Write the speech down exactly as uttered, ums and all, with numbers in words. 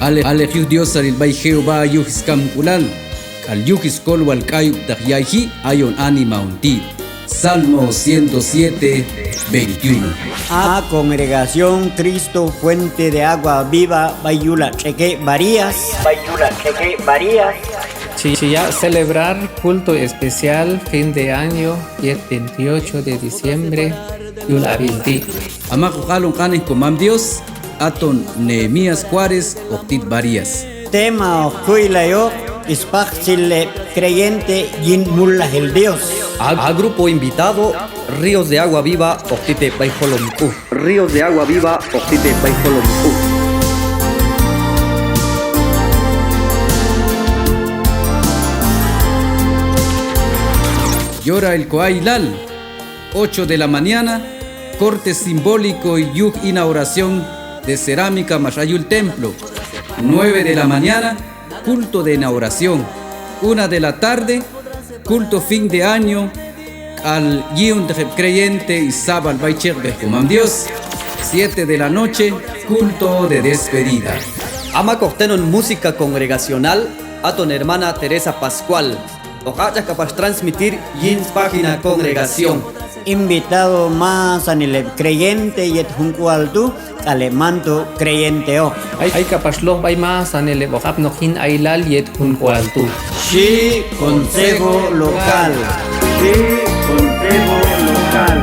Alej, alej yuj diosalil b'ay Jehová yuj skamk'ulal k'al yuj skolwal k'ayub'taq yayji, ayon anima on ti'. Salmo ciento siete, veintiuno. A congregación Cristo Fuente de Agua Viva b'ay yul a Tx'eke' Barillas. B'ay yul a Tx'eke' Barillas. Chi, chi yaq' celebrar culto especial fin de año, yet veintiocho de diciembre, yul a b'il ti'. A mak hoq alon q'anej Komam Dios, aton Nehemías Juárez hoq tit Barillas. Tema hoq kuylayoq: Spaqtzil heb' creyente yin mulnajil Dios. A, a grupo invitado, Ríos de Agua Viva hoq tit heb' b'ay Jolom K'u. Ríos de Agua Viva hoq tit heb' b'ay Jolom K'u. Yorahil ko ayilal, ocho de la mañana, corte simbólico yuj inauguración de cerámica max ay yul templo. Nueve de la mañana, culto de inauguración. Una de la tarde, culto fin de año k'al yi'onteq heb' creyente sab'al b'ay chekb'ej Komam Dios. Siete de la noche, culto de despedida. A mak hoq tenon música congregacional, aton hermana Teresa Pascual. Hoq aq'chaj k'apax transmitir yin spágina congregación. Invitado masanil heb' creyente yet jun k'ual tu' k'al heb' manto creyenteoq. Ay, ay k'apax loj b'ay masanil heb' hoq apnoq yin ayilal yet jun k'ual tu'. Xhi consejo local. Xhi consejo local.